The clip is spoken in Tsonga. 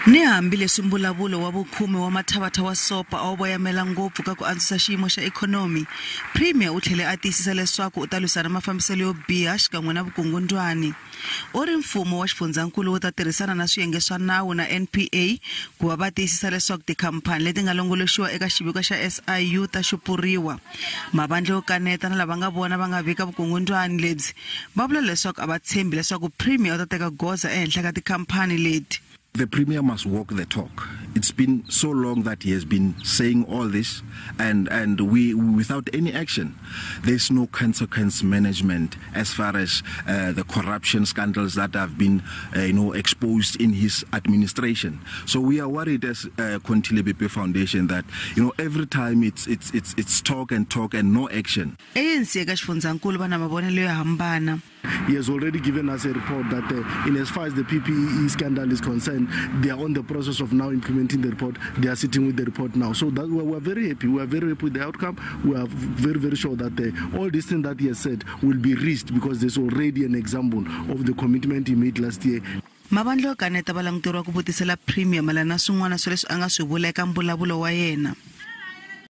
Ni hambileswi mbulavulo wa vukhume wa Mathabatha wa Sopa a wu voyamela ngopfu ka ku antswisa xiyimo xa ikhonomi, Premier u tlhele a tiyisisa leswaku u ta lwisana mafambiselo yo biha xikan'we na vukungundwani. U ri mfumo wa xifundzhankulu wu ta tirhisana na swiyenge swa nawu na NPA ku va va tiyisisa leswaku tikhamphani leti nga longoloxiwa eka xiviko xa SIU ta xupuriwa. Mavandla yo kaneta na lava nga vona va nga vika vukungundwani lebyi va vula leswaku a va tshembi leswaku Premier u ta teka goza ehenhla ka tikhamphani leti. The Premier must walk the talk. It's been so long that he has been saying all this, and we without any action. There's no consequence management as far as the corruption scandals that have been exposed in his administration. So we are worried as Conty Lebepe Foundation that every time it's talk and talk and no action. ANC eka xifundzankulu va na mavonelo yo hambana. He has already given us a report that in as far as the PPE scandal is concerned, they are on the process of now implementing the report. They are sitting with the report now. So that we are very happy. We are very happy with the outcome. We are very, very sure that all these things that he has said will be reached, because there's already an example of the commitment he made last year. Mavandla yo kaneta va languteriwa ku vutisela Premier mayelana na swin'wana swa leswi a nga swi vula eka mbulavulo wa yena.